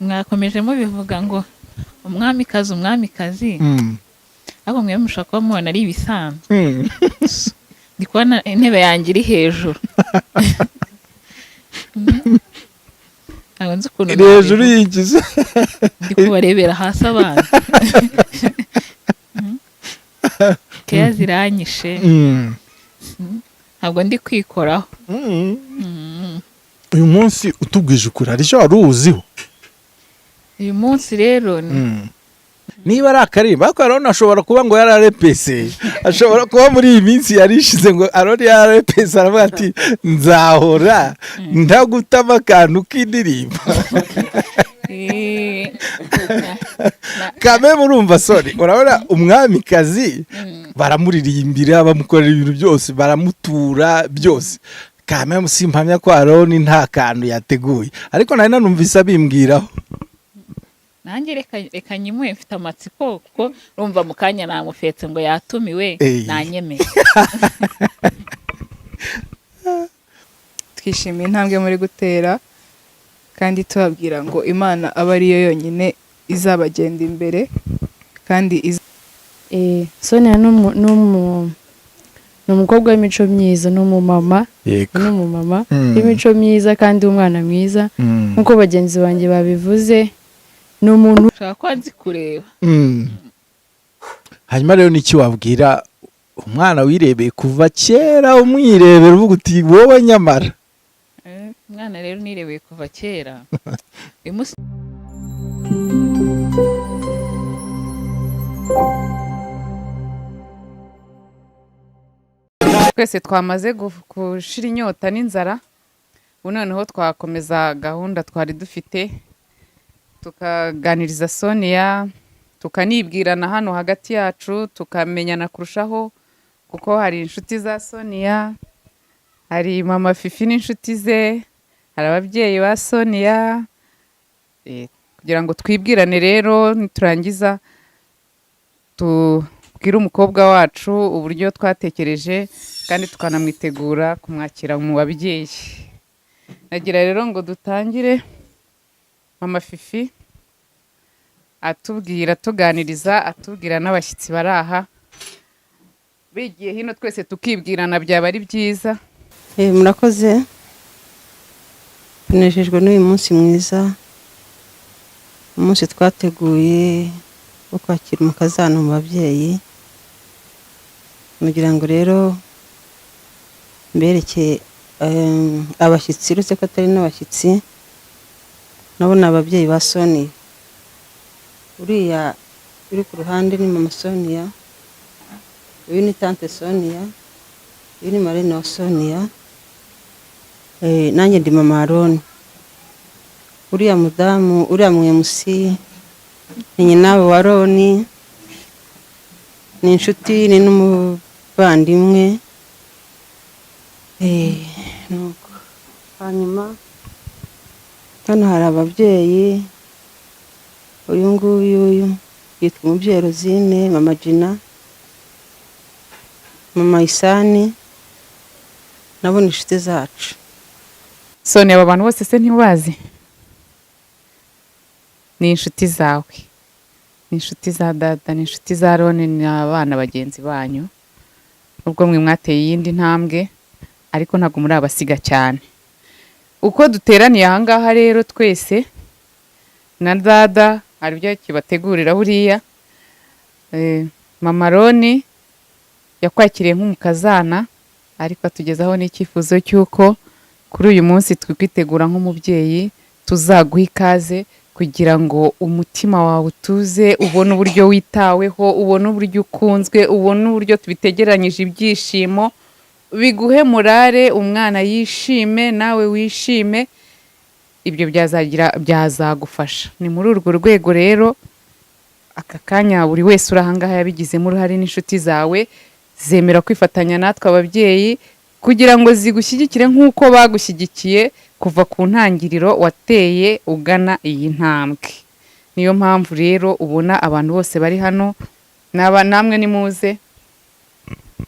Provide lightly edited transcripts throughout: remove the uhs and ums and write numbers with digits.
Mwakomeje mubivuga ngo umwamikazi, umwamikazi, ariko mwe mushobora kuba mubona ari ibisanzwe. Ndi kubona intebe yanjye iri hejuru. Ntabwo nzi ukuntu Iri hejuru nabivuga. Yigize Ndi kubarebera hasi abana. Keya ziranyishe. Ntabwo ndi kwikoraho. Uyu munsi, utubwije ukuri, hari icyo wari uwuziho? Uyu munsi rero ni Niba ari akaririmbo, ariko Aroni ashobora kuba ngo yararepese, ashobora kuba muri iyi minsi yarishize ngo Aroni yararepese, aravuga ati: "Nzahora ntagutama akantu k'indirimbo." Kame murumva, sorry, urabona umwamikazi baramuririmbira, bamukorera ibintu byose, baramutura byose. Kame simpamya ko Aroni nta kantu yateguye, ariko nari nanumvise abimbwiraho. Nanjye reka nyimuhe, mfite amatsiko, kuko urumva mu kanya namufetse ngo yatumiwe. Nanyemeye. Twishimiye intambwe muri gutera, kandi tubabwira ngo Imana abe ariyo yonyine izabagenda imbere kandi Sonia ni umukobwa w'imico myiza, ni umumama, ni umumama w'imico myiza kandi w'umwana mwiza. Nk'uko bagenzi banjye babivuze, ni umuntu Ushobora kuba nzi kureba. Hanyuma rero, niki wabwira umwana wirebeye kuva kera, umwirebera uvuga uti: "Wowe nyamara"? Umwana rero nirebeye kuva kera, uyu munsi Twese twamaze gushira inyota n'inzara. Ubu noneho twakomeza gahunda twari dufite, tukaganiriza Sonia, tukanibwirana hano hagati yacu, tukamenyana kurushaho, kuko hari inshuti za Sonia, hari mama Fifi n'inshuti ze, hari ababyeyi ba Sonia. Kugira ngo twibwirane rero, niturangiza tubwire umukobwa wacu uburyo twatekereje kandi tukanamwitegura kumwakira mu babyeyi. Nagira rero ngo dutangire, mama Fifi atubwira, atuganiriza, atubwira n'abashyitsi bari aha. Bigiye hino twese tukibwirana, byaba ari byiza. Murakoze, tunejejwe n'uyu munsi mwiza, umunsi twateguye wo kwakira umukazana mu babyeyi. Mugira ngo rero mbereke abashyitsi, uretse ko atari n'abashyitsi, nabo ni ababyeyi ba Sonia. Uriya uri ku ruhande ni mama Sonia, uyu ni tante Sonia, uyu ni marraine wa Sonia. Nanjye ndi mama Aroni. Uriya mudamu, uriya mu MC, ni nyina wa Aroni, ni inshuti, ni n'umuvandimwe. Nuko hanyuma hano hari ababyeyi. Uyu nguyu, uyu yitwa umubyeyi Rosine, mama Gina, mama Isani, nabo ni inshuti zacu. Sonia, aba bantu bose se ntibazi? Ni inshuti zawe, ni inshuti za dada, ni inshuti za Roni, ni abana bagenzi banyu. Nubwo mwe mwateye iyindi ntambwe, ariko ntabwo muri abasiga cyane. Uko duteraniye aha ngaha rero twese na dada, hari ibyo kibategurira buriya. Mama Roni yakwakiriye nk'umukazana, ariko atugezaho n'icyifuzo cy'uko kuri uyu munsi twikwitegura nk'umubyeyi, tuzaguha ikaze kugira ngo umutima wawe utuze, ubone uburyo witaweho, ubone uburyo ukunzwe, ubone uburyo tubitegeranyije ibyishimo, biguhe morale, umwana yishime, nawe wishime. Ibyo byazagira byazagufasha. Ni muri urwo rwego rero aka kanya buri wese uri ahangaha yabigizemo uruhare, n'inshuti zawe zemera kwifatanya natwe ababyeyi kugira ngo zigushyigikire nk'uko bagushyigikiye kuva ku ntangiriro wateye ugana iyi ntambwe. Niyo mpamvu rero ubona abantu bose bari hano, naba namwe nimuze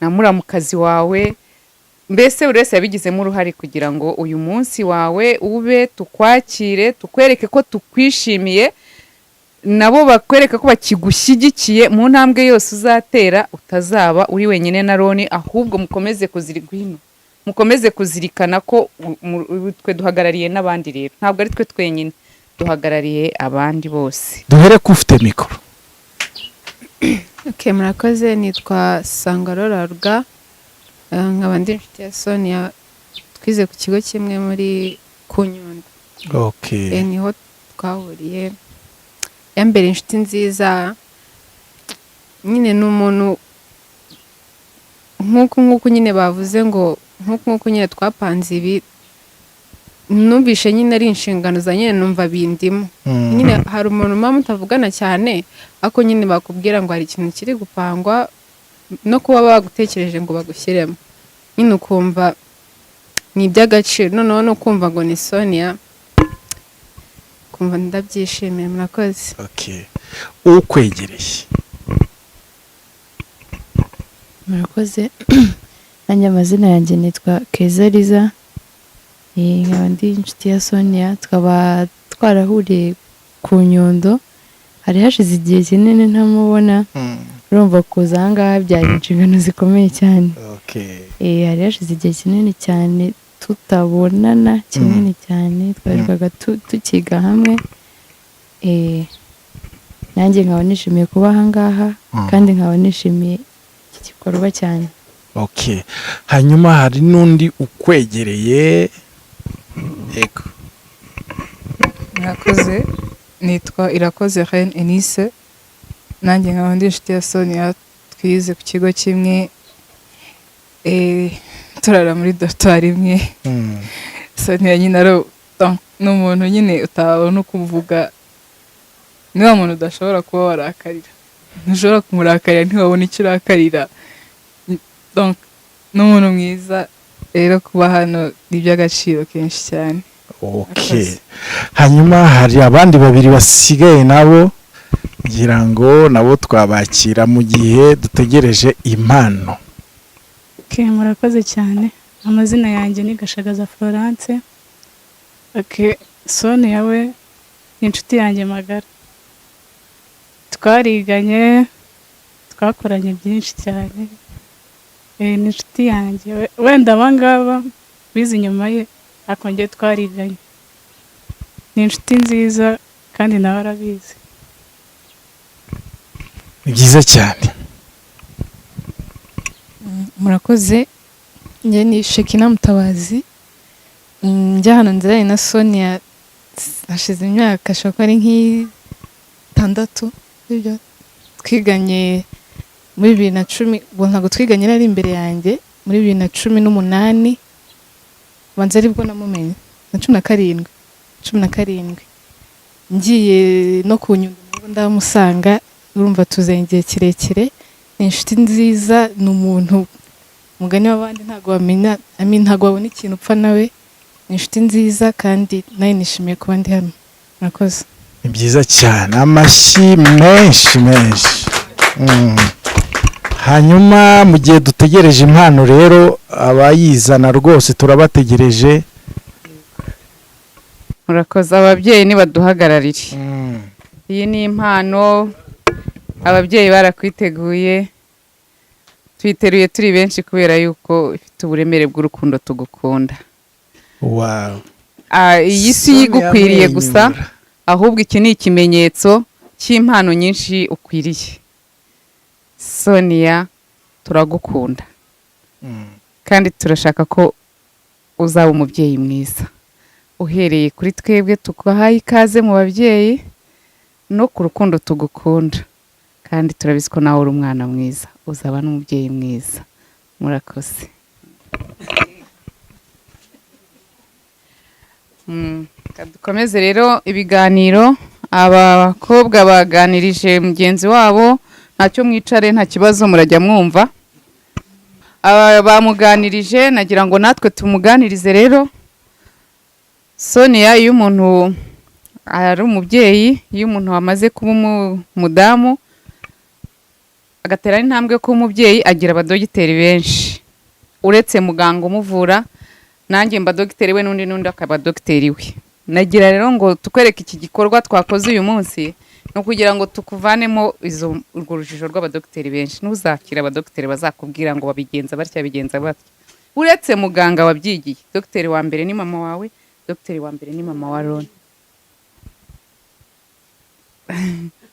na muramukazi wawe. Mbese buri wese yabigizemo uruhare kugira ngo uyu munsi wawe ube, tukwakire, tukwereke ko tukwishimiye, nabo bakwereka ko bakigushyigikiye mu ntambwe yose uzatera, utazaba uri wenyine na Roni, ahubwo mukomeze kuzirikana, mukomeze kuzirikana ko twe duhagarariye n'abandi. Rero ntabwo ari twe twenyine duhagarariye, abandi bose. Duhere ko ufite mikoro. Okay, murakoze. Nitwa Sangarora Ruga, nkaba ndi inshuti ya Sonia, twize ku kigo kimwe muri ku Nyundo. Niho twahuriye. Yambereye inshuti nziza nyine, ni umuntu nk'uku nyine bavuze ngo nk'uku nyine twapanze ibi, numvishe nyine ari inshingano za nyine, numva bindimo. Nyine hari umuntu muba mutavugana cyane, ariko nyine bakubwira ngo hari ikintu kiri gupangwa, no kuba bagutekereje ngo bagushyiremo, nyine ukumva ni iby'agaciro. Noneho no kumva ngo ni Sonia, kumva ndabyishimiye. Murakoze. Okay, ukwegereye. Murakoze. Nanjye amazina yanjye nitwa Keza Liza, nkaba ndi inshuti ya Sonia, tukaba twarahuriye ku Nyundo. Hari hashize igihe kinini ntamubona. Urumva kuza aha ngaha byari inshingano zikomeye cyane. Hari hashize igihe kinini cyane tutabonana, kinini cyane. Twarirwaga tukiga hamwe. Nanjye nkaba nishimiye kuba aha ngaha, kandi nkaba nishimiye iki gikorwa cyane. Okay, hanyuma hari n'undi ukwegereye, yego. Murakoze. Nitwa Irakoze Reine Enise, nanjye nkaba ndi inshuti ya Sonia, twize ku kigo kimwe, turara muri dortoir imwe. Sonia nyine ari ni umuntu nyine utabona uko uvuga, ni wa muntu udashobora kuba warakarira, ntushobora kumurakarira, ntiwabona icyo urakarira. Donc ni umuntu mwiza. Rero kuba hano ni iby'agaciro kenshi cyane. Okay, hanyuma hari abandi babiri basigaye, nabo ngira ngo nabo twabakira mu gihe dutegereje impano. Okay, murakoze cyane. Amazina yanjye ni Gashagaza Florence. Okay, Sonia we ni inshuti yanjye magara. Twariganye, twakoranye byinshi cyane. Ni inshuti yanjye. Wenda aba ngaba bize inyuma ye, ariko njye twariganye. Ni inshuti nziza kandi nawe arabizi. Ni byiza cyane. Murakoze. Njye ni Shekina Mutabazi. Njya hano nziranye na Sonia hashize imyaka ashobora kuba ari nk'itandatu, sibyo? Twiganye muri 2010, ubwo ntabwo twiganye, yari ari imbere yanjye muri 2018, banza aribwo namumenye, na 17, 17 ngiye no ku Nyundo nabwo ndamusanga. Urumva tuzanye igihe kirekire. Ni inshuti nziza, ni umuntu umugani w'abandi ntabwo wamenya, I mean, ntabwo wabona ikintu upfa nawe. Ni inshuti nziza kandi nawe nishimiye kuba ndi hano. Murakoze. Ni byiza cyane, amashyi menshi menshi. Hanyuma mu gihe dutegereje impano rero, abayizana rwose turabategereje. Murakoze. Ababyeyi nibaduhagararire. Iyi ni impano, ababyeyi barakwiteguye, tuyiteruye turi benshi kubera yuko ifite uburemere bw'urukundo tugukunda. Iyi si Sonia yigukwiriye gusa, amwenyura. ahubwo iki ni ikimenyetso cy'impano nyinshi ukwiriye. Sonia, turagukunda kandi turashaka ko uzaba umubyeyi mwiza, uhereye kuri twebwe tuguhaye ikaze mu babyeyi no ku rukundo tugukunda, kandi turabizi ko nawe uri umwana mwiza, uzaba n'umubyeyi mwiza. Murakoze. Reka dukomeze rero ibiganiro. Abakobwa baganirije mugenzi wabo, ntacyo, mwicare, nta kibazo, murajya mwumva. Aba bamuganirije, nagira ngo natwe tumuganirize rero. Sonia, iyo umuntu ari umubyeyi, iyo umuntu amaze kuba umudamu agatera intambwe yo kuba umubyeyi, agira abadogiteri benshi. Uretse muganga umuvura, nanjye mba dogiteri we, n'undi akaba dogiteri we. Nagira rero ngo tukwereke iki gikorwa twakoze uyu munsi ni ukugira ngo tukuvanemo izo urwo rujijo rw'abadogiteri benshi. Ntuzakire abadogiteri bazakubwira ngo babigenza batya, bigenza batya. Uretse muganga wabyigiye, dogiteri wa mbere ni mama wawe, dogiteri wa mbere ni mama wa Roni.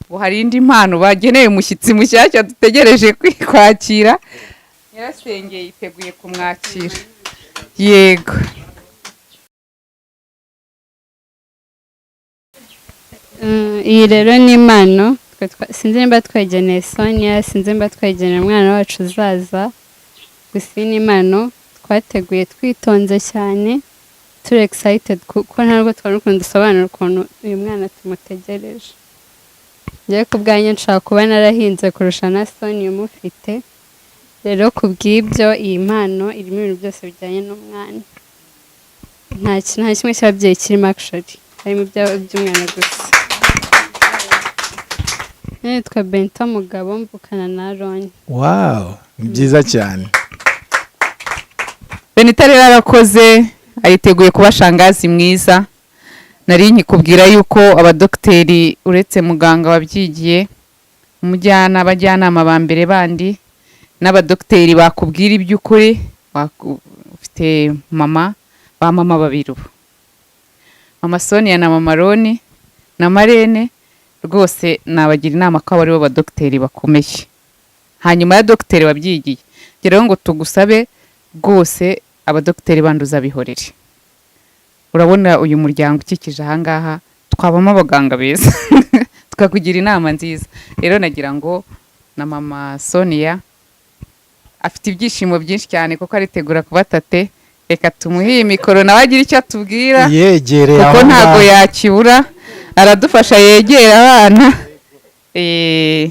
Ngo hari indi mpano bageneye umushyitsi mushyashya dutegereje kwakira. Nyirasenge yiteguye kumwakira. Yego. Iyi rero ni impano sinzi niba twegeneye Sonia, sinzi niba twegeneye umwana wacu uzaza. Gusa iyi ni impano twateguye twitonze cyane, turi excited kuko ntabwo twabona ukuntu dusobanura ukuntu uyu mwana tumutegereje. Njyewe ku bwanjye nshaka kuba narahinze kurusha na Sonia umufite. Rero ku bw'ibyo iyi mpano irimo ibintu byose bijyanye n'umwana. Nta kimwe cy'ababyeyi kirimo actually, harimo iby'umwana gusa. Nitwa Bento Mugabo, mvukana na Aroni. Wow, ni byiza cyane. Benita rero arakoze, ayiteguye kuba shangazi mwiza. Nari nkikubwira yuko abadogiteri, uretse muganga wabyigiye, umujyana, abajyanama ba mbere bandi n'abadogiteri bakubwira iby'ukuri. Ufite mama, ba mama babiri ubu, mama Sonia na mama Roni na Marene, rwose nabagira inama ko abo aribo badogiteri bakomeye hanyuma ya dogiteri wabyigiye. Rero ngo tugusabe rwose, abadogiteri bandi uzabihorere. Urabona uyu muryango ukikije ahangaha twabamo abaganga beza, tukakugira inama nziza. Rero nagira ngo na mama Sonia afite ibyishimo byinshi cyane kuko aritegura kuba tate. Reka tumuhe iyi mikoro nawe agire icyo atubwira, Yegereye kuko aho ntabwo ngaho. yakibura, aradufasha yegera abana.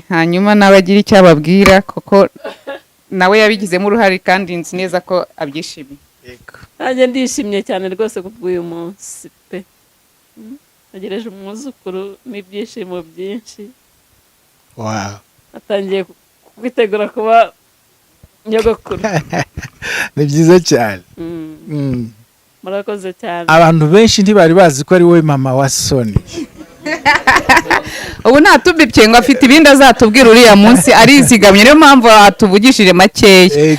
Hanyuma nawe agire icyo ababwira kuko nawe yabigizemo uruhare kandi nzi neza ko abyishimiye. Nanjye ndishimye cyane rwose kubw'uyu munsi pe. Ntegereje umwuzukuru n'ibyishimo byinshi. Wow. Atangiye kwitegura kuba nyogokuru. Ni byiza cyane. Murakoze cyane. Abantu benshi ntibari bazi ko ari wowe mama wa Soni. Ubu ntatubibye ngo afite ibindi azatubwira uriya munsi, arizigamye, niyo mpamvu atuvugishije makeya.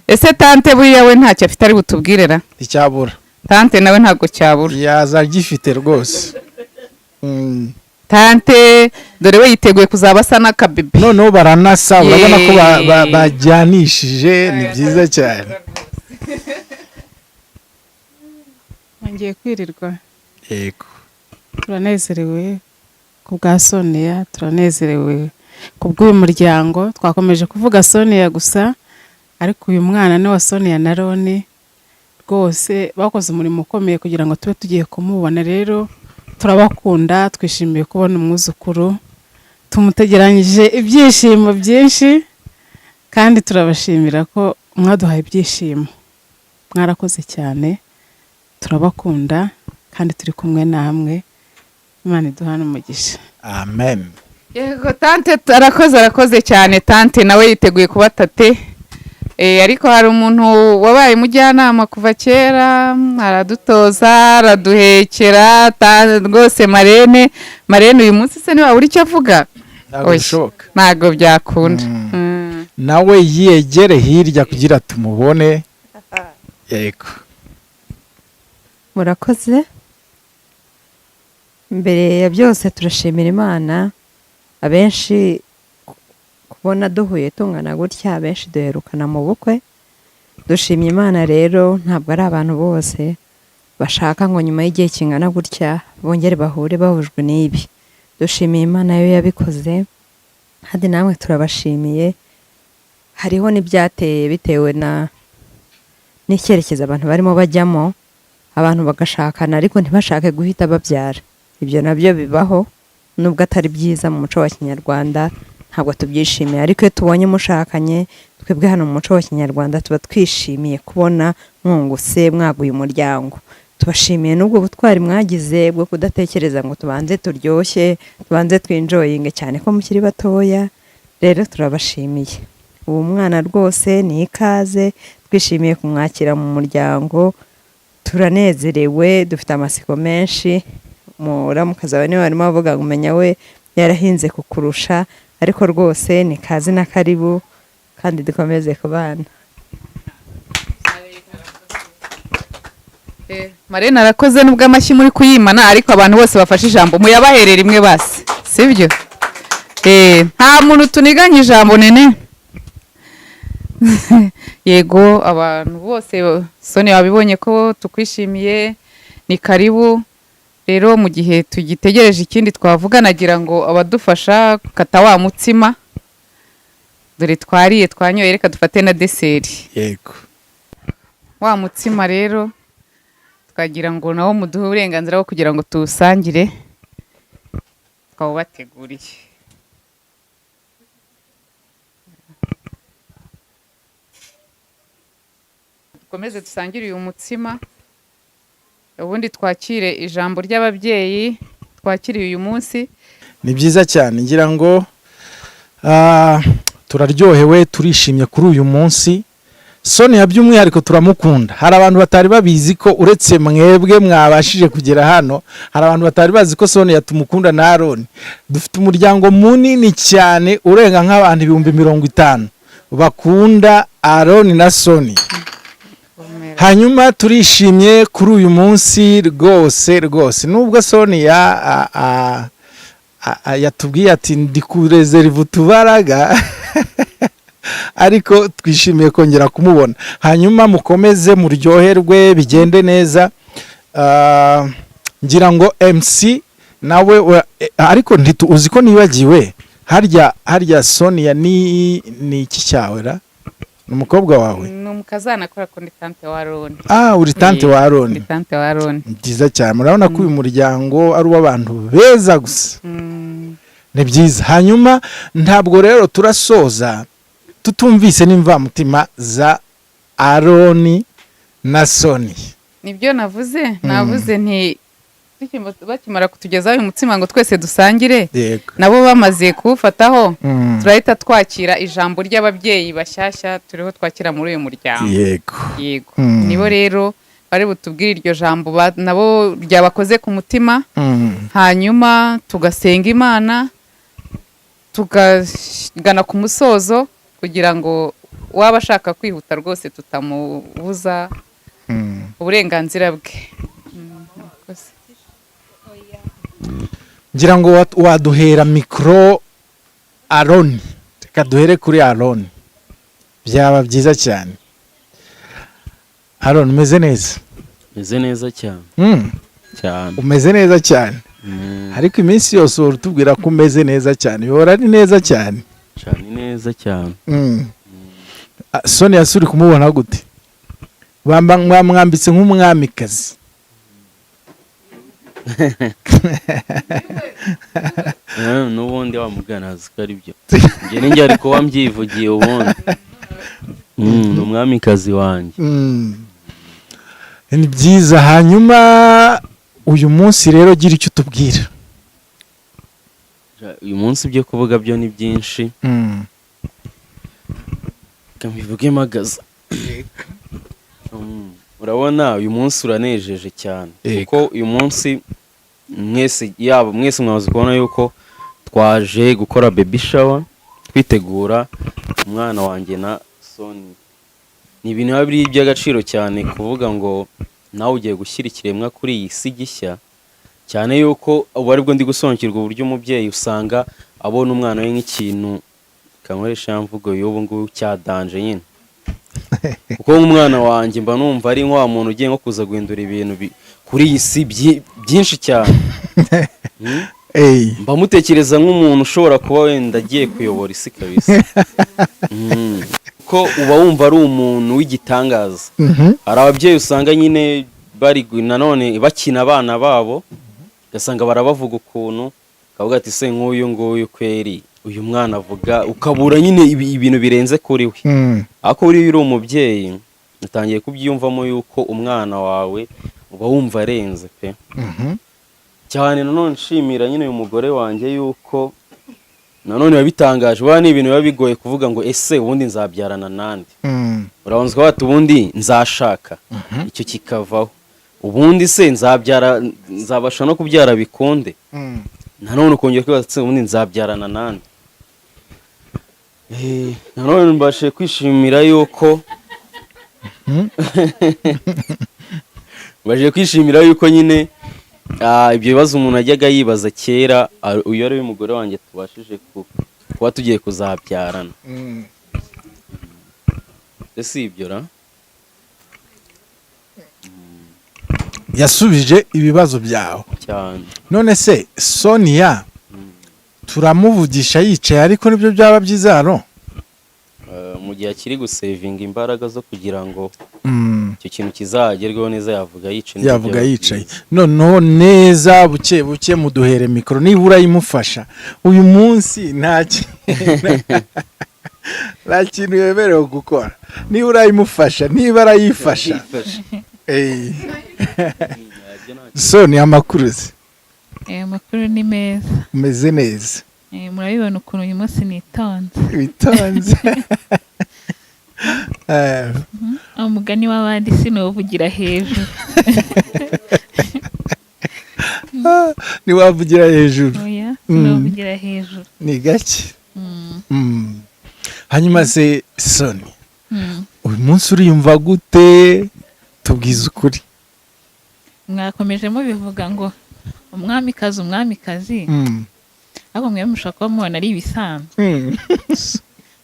Ese tante buriya we ntacyo afite ari butubwire ra? Icyabura. Tante nawe ntabwo cyabura. Yaza agifite rwose. Tante dore we yiteguye kuzaba asa n'akabebe. Noneho baranasa, urabona ko bajyanishije, ni byiza cyane. Ngiye kwirirwa. Yego. Turanezerewe ku bwa Sonia, turanezerewe ku bw'uyu muryango. Twakomeje kuvuga Sonia gusa, ariko uyu mwana ni wa Sonia na Roni. Rwose bakoze umurimo ukomeye kugira ngo tube tugiye kumubona. Rero turabakunda, twishimiye kubona umwuzukuru, tumutegeranyije ibyishimo byinshi kandi turabashimira ko mwaduhaye ibyishimo. Mwarakoze cyane, turabakunda kandi turi kumwe namwe. Imana iduhane umugisha. Amen. Yego tante arakoze, arakoze cyane. Tante nawe yiteguye kuba tate. Ariko hari umuntu wabaye umujyanama kuva kera, aradutoza, araduhekera rwose. Marene, Marene uyu munsi se ntiwabura icyo avuga? Ntabwo Oya, bishoboka. ntabwo byakunda. Nawe yegere hirya kugira tumubone. Yego. Murakoze. Mbere ya byose turashimira Imana. Abenshi kubona duhuye tungana gutya, abenshi duherukana mu bukwe. Dushimye Imana rero, ntabwo ari abantu bose bashaka ngo nyuma y'igihe kingana gutya bongere bahure bahujwe n'ibi. Dushimiye Imana yo yabikoze, kandi namwe turabashimiye. Hariho n'ibyateye bitewe na n'icyerekezo abantu barimo bajyamo, abantu bagashakana ariko ntibashake guhita babyara. Ibyo nabyo bibaho, nubwo atari byiza mu muco wa kinyarwanda, ntabwo tubyishimiye. Ariko iyo tubonye mushakanye, twebwe hano mu muco wa kinyarwanda tuba twishimiye kubona mwungutse, mwaguye umuryango. Tubashimiye n'ubwo butwari mwagize bwo kudatekereza ngo tubanze turyoshye, tubanze twinjoyinge, cyane ko mukiri batoya. Rero turabashimiye. Uwo mwana rwose ni ikaze. Twishimiye kumwakira mu muryango, turanezerewe, dufite amatsiko menshi. Muramukazi wawe niwe barimo bavuga ngo umenya we yarahinze kukurusha, ariko rwose ni kazi na karibu, kandi dukomeze kubana. Marene arakoze nubwo amashyi muri kuyimana, ariko abantu bose bafashe ijambo muyabaherera imwe basi, sibyo? Nta muntu tuniganye ijambo nene. Yego, abantu bose Sonia wabibonye ko tukwishimiye, ni karibu. Rero mu gihe tugitegereje ikindi twavuga, nagira ngo abadufasha gukata wa mutsima, dore twariye twanyoye, reka dufate na deseri. Yego. Wa mutsima rero twagira ngo nawo muduhe uburenganzira bwo kugira ngo tuwusangire, twawubateguriye. Dukomeze dusangire uyu mutsima, ubundi twakire ijambo ry'ababyeyi twakiriye uyu munsi. Ni byiza cyane, ngira ngo turaryohewe, turishimye kuri uyu munsi. Sonia by'umwihariko turamukunda. Hari abantu batari babizi ko uretse mwebwe mwabashije kugera hano, hari abantu batari bazi ko Sonia tumukunda na Aaron. Dufite umuryango munini cyane urenga nk'abantu 50,000 bakunda Aaron na Sonia. Hanyuma turishimye kuri uyu munsi rwose rwose, nubwo Sonia yatubwiye ati ndi kurezeriva utubaraga, ariko twishimiye kongera kumubona. Hanyuma mukomeze muryoherwe, bigende neza. Ngira ngo MC nawe, ariko uzi ko nibagiwe, harya Sonia ni iki cyawe ra? Ni umukobwa wawe? Ni umukazana akora ko ndi tante wa Aaron. Uri tante wa Aaron. Ndi tante wa Aaron. Byiza cyane, murabona ko uyu muryango ari uw'abantu beza gusa. Ni byiza. Hanyuma ntabwo rero turasoza tutumvise n'imvamutima za Aaron na Sonia. Nibyo navuze, navuze nti bakimara kutugezaho uyu mutsima ngo twese dusangire, nabo bamaze kuwufataho, turahita twakira ijambo ry'ababyeyi bashyashya turiho twakira muri uyu muryango. Yego. Yego. Nibo rero bari butubwire iryo jambo nabo ryabakoze ku mutima, hanyuma tugasenga Imana tugana ku musozo kugira ngo waba ashaka kwihuta rwose tutamubuza uburenganzira bwe. Ngira ngo waduhera mikoro Aaron, reka duhere kuri Aaron, byaba byiza cyane. Aaron, umeze neza? Umeze neza cyane. Cyane. Umeze neza cyane. Ariko iminsi yose uhora utubwira ko umeze neza cyane, bihora ari neza cyane. Cyane neza cyane. Sonia suri kumubona gute? Bamwambitse nk'umwamikazi. N'ubundi wamugana azi ko ari byo. Njye ninjye ari kuba mbyivugiye ubundi. Ni umwamikazi wanjye. Ni byiza. Hanyuma uyu munsi rero gira icyo utubwira. Uyu munsi ibyo kuvuga byo ni byinshi. Reka mbivuge mpagaze. Urabona uyu munsi uranejeje cyane, kuko uyu munsi mwese yaba mwese mwaza kubona yuko twaje gukora baby shower twitegura umwana wanjye na Sonia. Ni ibintu biba biri iby'agaciro cyane kuvuga ngo nawe ugiye gushyira ikiremwa kuri iyi si gishya, cyane yuko ubu aribwo ndi gusobanukirwa uburyo umubyeyi usanga abona umwana we nk'ikintu kankoresha ya mvugo y'ubu ngubu cya danje nyine. Kuko nk'umwana wanjye mba numva ari nka wa muntu ugiye nko kuza guhindura ibintu kuri iyi si byinshi cyane. Mba mutekereza nk'umuntu ushobora kuba wenda agiye kuyobora isi kabisa. Kuko uba wumva ari umuntu w'igitangaza. Hari ababyeyi usanga nyine bari nanone bakina abana babo, ugasanga barabavuga ukuntu, ukavuga ati se nk'uyu nguyu kweri uyu mwana avuga, ukabura nyine ibintu birenze kuri we. Ariko buriya uri umubyeyi utangiye kubyiyumvamo yuko umwana wawe uba wumva arenze pe. Cyane nanone nshimira nyine uyu mugore wanjye yuko nanone biba bitangaje, buriya ni ibintu biba bigoye kuvuga ngo ese ubundi nzabyarana nande. Urabanza ukavuga ati ubundi nzashaka, icyo kikavaho, ubundi se nzabyara, nzabasha no kubyara bikunde? Nanone ukongera kwibaza ati ubundi nzabyarana nande? Nanone mbashije kwishimira yuko nyine ibyo bibazo umuntu ajyaga yibaza kera, uyu ari we mugore wanjye tubashije kuba tugiye kuzabyarana. Ese ibyo ra? Yasubije ibibazo byawe cyane. None se Sonia turamuvugisha yicaye, ariko nibyo byaba byiza hano? Mu gihe akiri gusevinga imbaraga zo kugira ngo icyo kintu kizagerweho neza, yavuga yicaye, nibyo yavuga byaba yicaye. byiza. Noneho neza buke buke muduhere mikoro, niba urayimufasha uyu munsi nta kintu yemerewe gukora, niba urayimufasha, niba arayifasha. Yifashe. Sonia, amakuru se? Amakuru ni meza. Umeze neza? Murabibona ukuntu uyu munsi nitonze. Witonze. Umugani w'abandi sinuwuvugira hejuru. Ntiwavugira hejuru. Oya, sinuwuvugira hejuru. Ni gake. Hanyuma se Sonia, uyu munsi uriyumva gute? Tubwize ukuri. Mwakomeje mubivuga ngo umwamikazi, umwamikazi, ariko mwe mushobora kuba mubona ari ibisanzwe.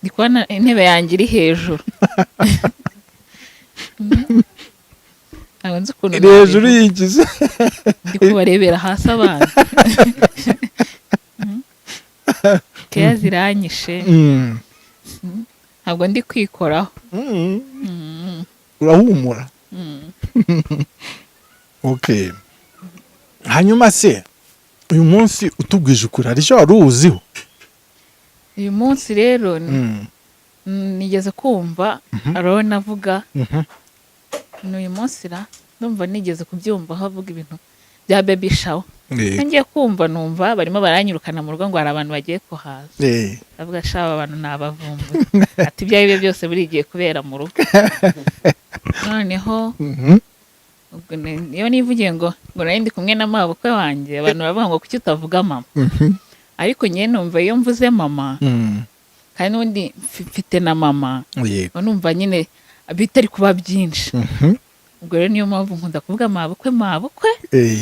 Ndi kubona intebe yanjye iri hejuru. Ntabwo nzi ukuntu Iri hejuru nabivuga. yigize. Ndi kubarebera hasi abana. Keya ziranyishe. Ntabwo ndi kwikoraho. Urahumura. Okay. Hanyuma se uyu munsi utubwije ukuri, hari icyo wari uwuziho? Uyu munsi rero nigeze kumva Aroni avuga, ni uyu munsi ra ndumva nigeze kubyumva aho avuga ibintu bya baby shower. Ngiye kumva numva barimo baranyirukana mu rugo ngo hari abantu bagiye kuhaza. Avuga sha aba bantu ni abavumbuzi. Ati ibyo ari byo byose burigiye kubera mu rugo. Noneho ubwo iyo nivugiye ngo nari ndi kumwe na mabukwe wanjye, abantu baravuga ngo kuki utavuga mama? Ariko njye numva iyo mvuze mama, kandi n'ubundi mfite na mama, numva nyine bitari kuba byinshi. Ubwo rero niyo mpamvu nkunda kuvuga mabukwe, mabukwe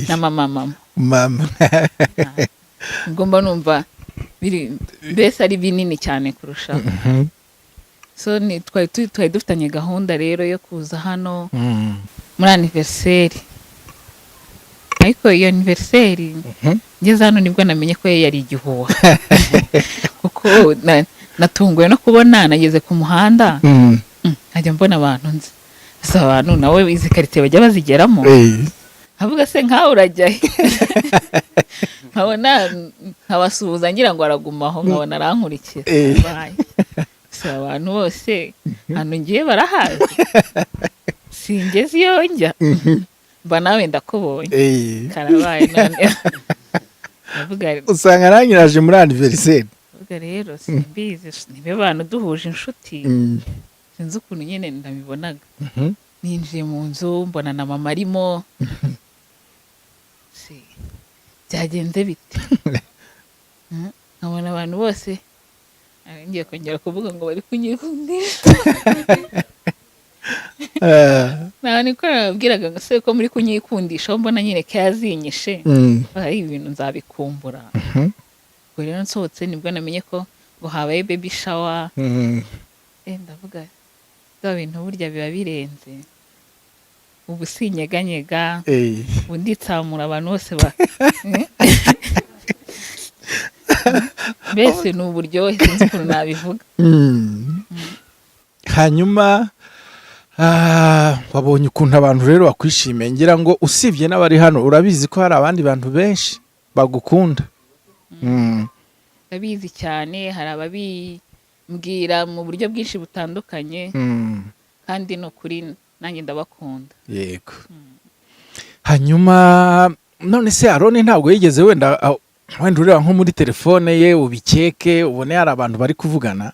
na mama, mama. Mama. Ubwo mba numva biri mbese ari binini cyane kurushaho. So ni twari dufitanye gahunda rero yo kuza hano muri anniversaire, ariko iyo anniversaire ngeze hano nibwo namenye ko yari igihuha, kuko natunguwe no kubona nageze ku muhanda, nkajya mbona abantu nzi, gusa abantu nawe izi karitsiye bajya bazigeramo. Nkavuga se nkawe urajya he? Nkabona nkabasuhuza ngira ngo aragumaho, nkabona arankurikira. Bye. Gusa abantu bose hano ngiye barahazi, singeze iyo njya, mba nawe ndakubonye. Karabaye none. Ndavuga Usanga nanyiraje muri anniversaire. Ndavuga rero simbizi niba abantu duhuje inshuti, sinzi ukuntu nyine ndabibonaga. Ninjiye mu nzu mbona na mama arimo. Si byagenze bite? Nkabona abantu bose, ngiye kongera kuvuga ngo bari kunyikundisha. Nta niko nababwiraga ngo se ko muri kunyikundisha, aho mbona nyine ko yazinyishe. Ari ibintu nzabikumbura. Ubwo rero nsohotse nibwo namenye ko ngo habaye baby shower. Ndavuga bya bintu burya biba birenze. Ubu sinyeganyega, ubu nditsamura abantu bose ba mbese ni uburyohe, sinzi ukuntu nabivuga. Hanyuma wabonye ukuntu abantu rero bakwishimiye, ngira ngo usibye n'abari hano urabizi ko hari abandi bantu benshi bagukunda. Ndabizi cyane, hari ababimbwira mu buryo bwinshi butandukanye, kandi ni ukuri nanjye ndabakunda. Yego. Hanyuma none se Aroni ntabwo yigeze wenda ureba nko muri telefone ye ubikeke ubone hari abantu bari kuvugana?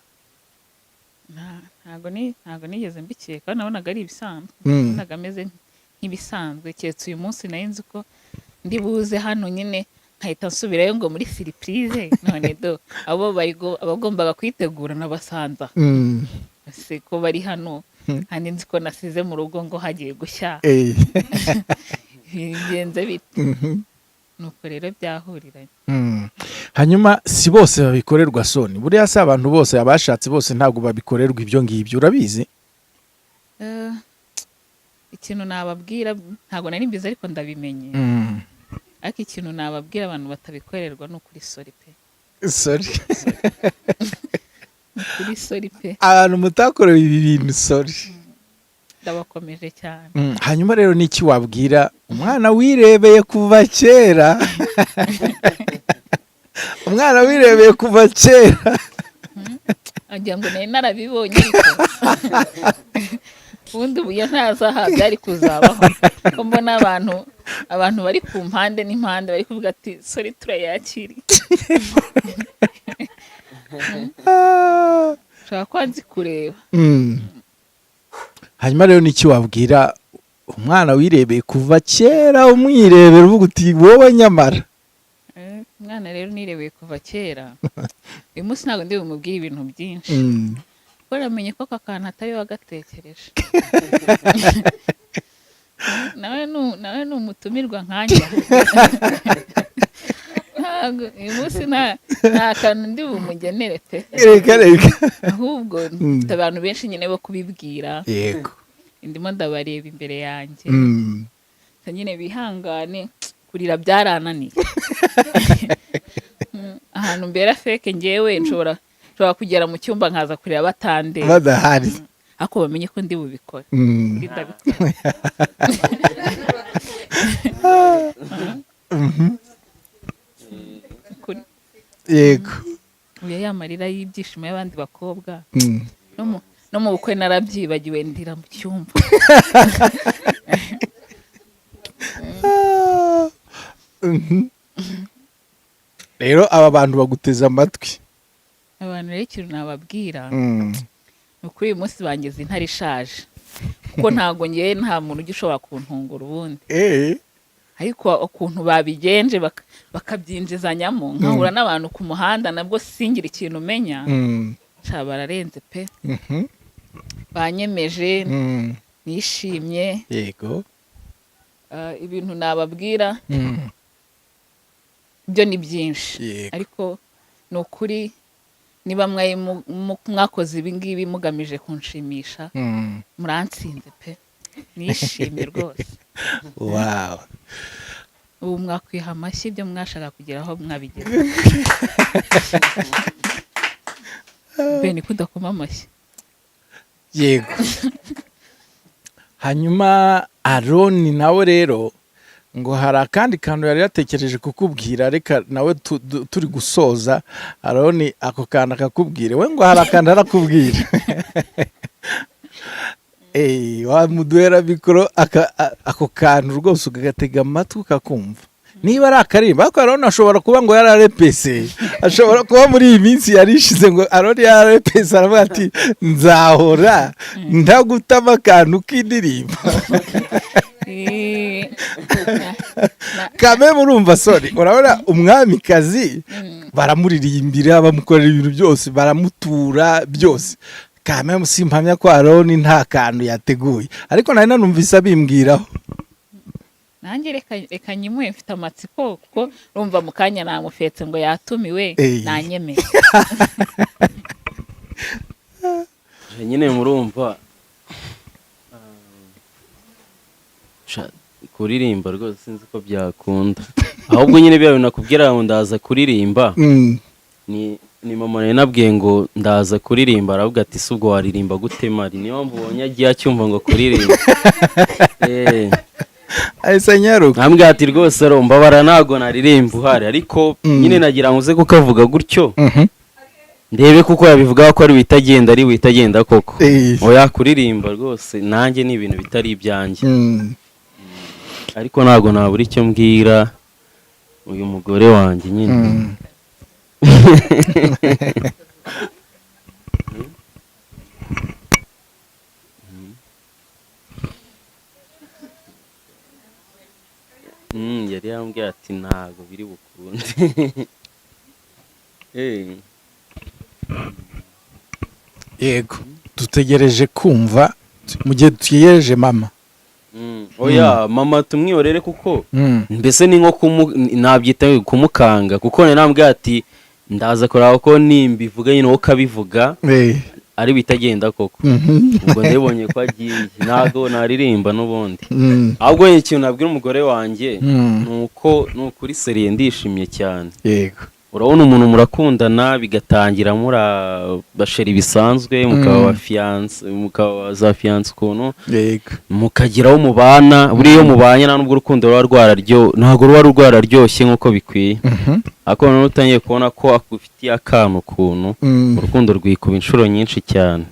Ntabwo nigeze mbikeka, nabonaga ari ibisanzwe. Nabonaga ameze nk'ibisanzwe, keretse uyu munsi nari nzi ko ndi buze hano nyine nkahita nsubirayo ngo muri surprise. None do abo bari abagombaga kwitegura n'abasanza se ko bari hano, kandi nzi ko nasize mu rugo ngo hagiye gushya, bigenze bite? Nuko rero byahuriranye. Hanyuma si bose babikorerwa, Soni. Buriya si abantu bose, abashatse bose ntabwo babikorerwa ibyo ngibyo, urabizi. Ikintu nababwira, ntabwo nari mbizi ariko ndabimenye, ariko ikintu nababwira abantu batabikorerwa ni ukuri, sorry pe. Sorry. Ni ukuri, sorry pe. Abantu mutakorewe ibi bintu, sorry. Ndabakomeje cyane. Hanyuma rero niki wabwira umwana wirebeye kuva kera, umwana wirebeye kuva kera? Agira ngo nari narabibonye, ariko ubundi ubu iyo ntaza aha byari kuzabaho, ko mbona abantu bari ku mpande n'impande bari kuvuga ati: "Sorry, turayakiriye." Ushobora kuba nzi kureba. Hanyuma rero niki wabwira umwana wirebeye kuva kera, umwirebera uvuga uti: "Wowe nyamara"? Umwana rero nirebeye kuva kera, uyu munsi ntabwo ndi bumubwire ibintu byinshi, kuko namenye ko aka kantu atari we wagatekereje. Nawe ni umutumirwa nkanjye. Ntabwo uyu munsi nta kantu ndi bumugenere pe. Reka reka. Ahubwo mfite abantu benshi nyine bo kubibwira. Ndimo ndabareba imbere yanjye. Nyine bihangane, kurira byarananiye. Ahantu mbera fake, ngewe nshobora kugera mu cyumba nkaza kureba batandeba. Badahari. Ariko bamenye ko ndi bubikore. Ndi ndabikora. Oya, ya marira y'ibyishimo y'abandi bakobwa, no mu bukwe narabyibagiwe, ndira mu cyumba. Rero aba bantu baguteze amatwi. Abantu rero ikintu nababwira, ni ukuri uyu munsi bangize intare ishaje, kuko ntabwo ngewe, nta muntu ujya ushobora kuntungura ubundi. Ariko ukuntu babigenje bakabyinjizanyamo, nkahura n'abantu ku muhanda nabwo singira ikintu umenya. Sha, bararenze pe. Banyemeje. Nishimye. Ibintu nababwira byo ni byinshi, ariko ni ukuri niba mwakoze ibi ngibi mugamije kunshimisha, murantsinze pe, nishimye rwose. Ubu mwakwiha amashyi, ibyo mwashaka kugeraho mwabigeze. Beni, kudakoma amashyi? Yego. Hanyuma Aroni nawe rero ngo hari akandi kantu yari yatekereje kukubwira, reka nawe turi gusoza, Aroni ako kantu akakubwira. We ngo hari akantu arakubwira. Wamuduhera mikoro, ako kantu rwose ukagatega amatwi ukakumva niba ari akaririmbo. Ariko Aroni ashobora kuba ngo yararepese, ashobora kuba muri iyi minsi yarishize ngo Aroni yararepese, aravuga ati: "Nzahora ntagutama akantu k'indirimbo." Kame murumva, sorry, urabona umwamikazi baramuririmbira, bamukorera ibintu byose, baramutura byose. Kame simpamya ko Aroni nta kantu yateguye, ariko nari nanumvise abimbwiraho. Nanjye reka nyimuhe, mfite amatsiko, kuko urumva mu kanya namufetse ngo yatumiwe. Nanyemeye. Nyine murumva, sha, kuririmba rwose sinzi ko byakunda. Ahubwo nyine bya bintu nakubwira ngo ndaza kuririmba, ni mama nari nabwiye ngo ndaza kuririmba, aravuga ati: "Si ubwo waririmba gute mari?" Niyo mpamvu ubonye agiye acyumva ngo kuririmba. Ahise nyaruka. Nkambwira ati: "Rwose mbabara, ntabwo naririmba uhari." Ariko nyine nagira ngo uze kukavuga gutyo, ndebe kuko yabivuga ko ari witagenda, ari witagenda koko. Oya, kuririmba rwose nanjye ni ibintu bitari ibyanjye. Ariko ntabwo nabura icyo mbwira uyu mugore wanjye nyine. Eh. Yego, dutegereje kumva mu gihe dutegereje mama. Oya, mama tumwiyorere kuko mbese ni nko nabyita kumukanga, kuko nari nambwiye ati ndaza kureba ko nimbivuga nyine wowe ukabivuga ari bitagenda koko. Ubwo ndabonye ko agiye, ntabwo naririmba n'ubundi. Ahubwo ikintu nabwira umugore wanjye ni uko ni ukuri sérieux, ndishimye cyane. Urabona umuntu murakundana, bigatangira muri ba chéri bisanzwe, mukaba ba fiancé, mukaba za fiancé ukuntu, mukagira aho mubana. Buriya iyo mubanye, nta nubwo urukundo ruba rwararyo, ntabwo ruba rwararyoshye nk'uko bikwiye, ariko noneho utangiye kubona ko akufitiye akana ukuntu, urukundo rwikuba inshuro nyinshi cyane.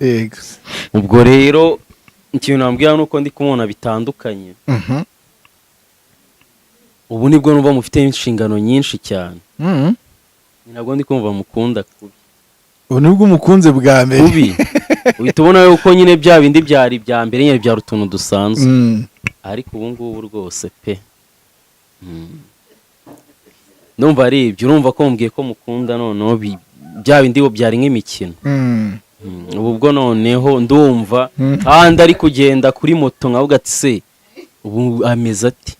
Ubwo rero ikintu nambwira ni uko ndi kumubona bitandukanye. Ubu nibwo numva mufite inshingano nyinshi cyane. Ni nabwo ndi kumva mukunda kubi. Ubu nibwo umukunze bwa mbere. Kubi. Uhita ubona yuko nyine bya bindi byari ibya mbere nyine byari utuntu dusanzwe, ariko ubu ngubu rwose pe. Ndumva ari ibyo. Urumva ko mubwiye ko mukunda, noneho bya bindi bo byari nk'imikino. Ubu bwo noneho ndumva kandi ari kugenda kuri moto nkavuga ati: "Se ubu ameze ati?"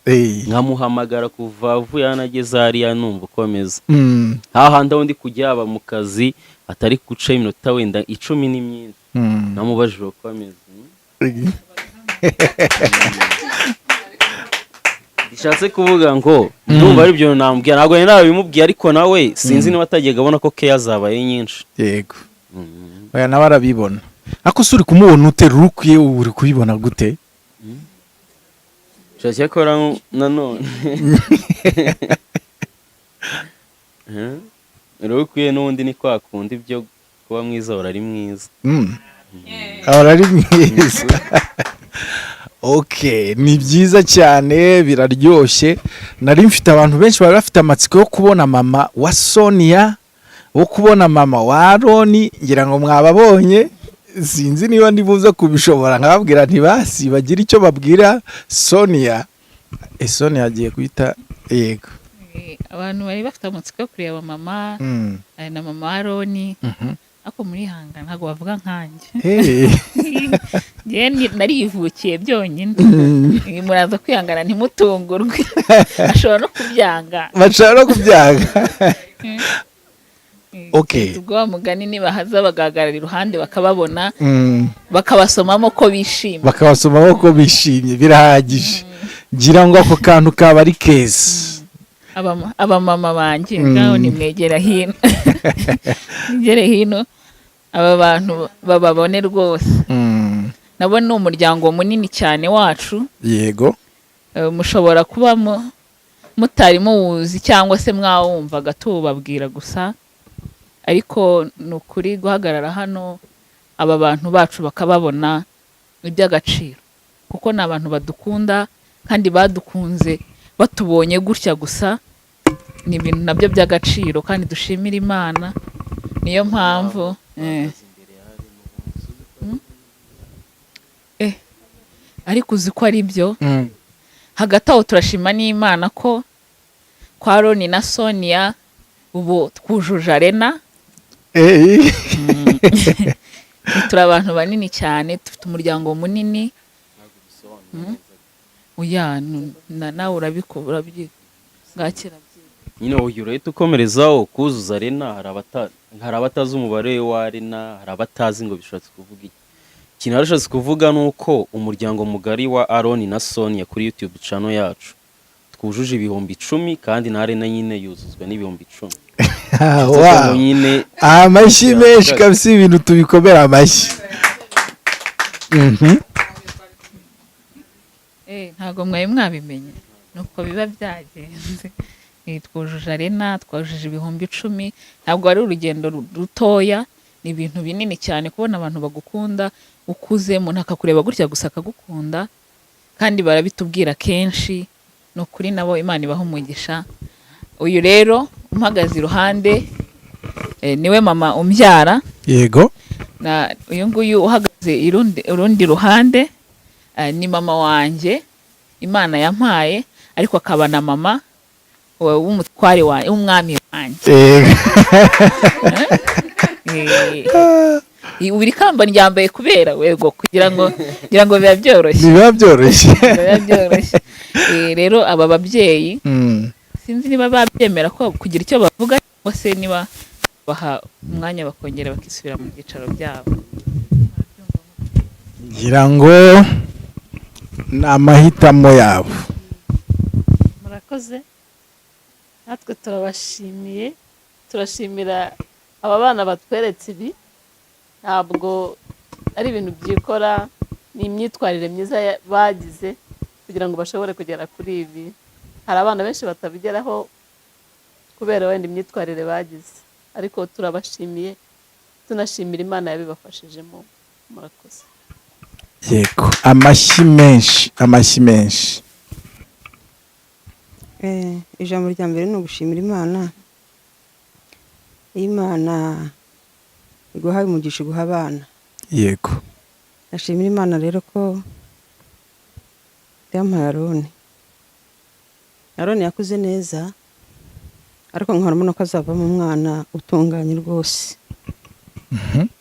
Nkamuhamagara kuva avuye hano ageze hariya, numva uko ameze. Hahandi aho ndi kujya, yaba mu kazi, atari guca iminota wenda 10 ni myinshi, namubajije uko ameze. Bishatse kuvuga ngo ndumva ari ibyo namubwira. Ntabwo nari nabimubwiye, ariko nawe sinzi niba atajyaga abona ko keya zabaye nyinshi. Yego, oya, nawe arabibona. Ariko se uri kumubona ute? Rukwiye ubu uri kubibona gute? Cyakora nanone rero ukwiye n'ubundi ni kwa kundi ibyo kuba mwiza, ahora ari mwiza. Ahora ari mwiza. Okay, ni byiza cyane, biraryoshye. Nari mfite abantu benshi bari bafite amatsiko yo kubona mama wa Sonia, wo kubona mama wa Aroni. Ngira ngo mwababonye. Sinzi niba ndibuze kubishobora nkababwira ntibasi bagire icyo babwira Sonia. Sonia agiye guhita, yego. Abantu bari bafite amatsiko yo kureba mama na mama Aroni, ariko murihangana, ntabwo bavuga nkanjye. Njyewe narivukiye byonyine. Muraza kwihangana, ntimutungurwe, ashobora no kubyanga. Bashobora no kubyanga. Okay. Ubwo wa mugani nibahaza bagahagarara iruhande bakababona, bakabasomamo ko bishimye. Bakabasomamo ko bishimye, birahagije. Ngira ngo ako kantu kaba ari keza. Abamama banjye, ngaho nimwegera hino, mwegere hino, aba bantu bababone rwose. Nabo ni umuryango munini cyane wacu. Mushobora kuba mutari muwuzi cyangwa se mwawumvaga tuwubabwira gusa, ariko ni ukuri guhagarara hano aba bantu bacu bakababona ni iby'agaciro, kuko ni abantu badukunda kandi badukunze batubonye gutya gusa. Ni ibintu nabyo by'agaciro kandi dushimira Imana. Niyo mpamvu ariko uzi ko ari byo. Hagati aho turashima n'Imana ko kwa Roni na Sonia ubu twujuje arena. Turi abantu banini cyane, dufite umuryango munini. Oya, nawe urabyi bwakira. Nyine uyu urahita ukomerezaho kuzuza arena. Hari abatazi umubare wa arena, hari abatazi ngo bishatse kuvuga iki. Ikintu yarashatse kuvuga ni uko umuryango mugari wa Aroni na Sonia kuri YouTube channel yacu twujuje 10,000, kandi na arena nyine yuzuzwa n'10,000. Wow. Nyine Amashyi menshi kabisa, ibintu tubikomera amashyi. Ntabwo mwari mwabimenye nuko biba byagenze. Twujuje arena, twujuje 10,000. Ntabwo ari urugendo rutoya, ni ibintu binini cyane kubona abantu bagukunda ukuze, umuntu akakureba gutya gusa akagukunda, kandi barabitubwira kenshi. Ni ukuri nabo Imana ibaha umugisha. Uyu rero umpagaze iruhande niwe mama umbyara. Na uyu nguyu uhagaze urundi ruhande ni mama wanjye Imana yampaye, ariko akaba na mama W'umutware wanjye, w'umwami wanjye. Ubu iri kamba ryambaye kubera wego kugira ngo biba byoroshye. Biba byoroshye. Biba byoroshye. Rero aba babyeyi, sinzi niba babyemera ko kugira icyo bavuga, cyangwa se niba baha umwanya bakongera bakisubira mu byicaro byabo. Ngira ngo ni amahitamo yabo. Murakoze, natwe turabashimiye, turashimira aba bana batweretse ibi. Ntabwo ari ibintu byikora, ni imyitwarire myiza bagize kugira ngo bashobore kugera kuri ibi. Hari abana benshi batabigeraho kubera wenda imyitwarire bagize, ariko turabashimiye, tunashimira Imana yabibafashijemo. Murakoze. Yego, amashyi menshi, amashyi menshi. Ijambo rya mbere ni ugushimira Imana. Iyo Imana iguhaye umugisha, iguha abana. Ndashimira Imana rero ko yampaye Aroni. Aroni yakuze neza, ariko nkabona ko azavamo umwana utunganye rwose,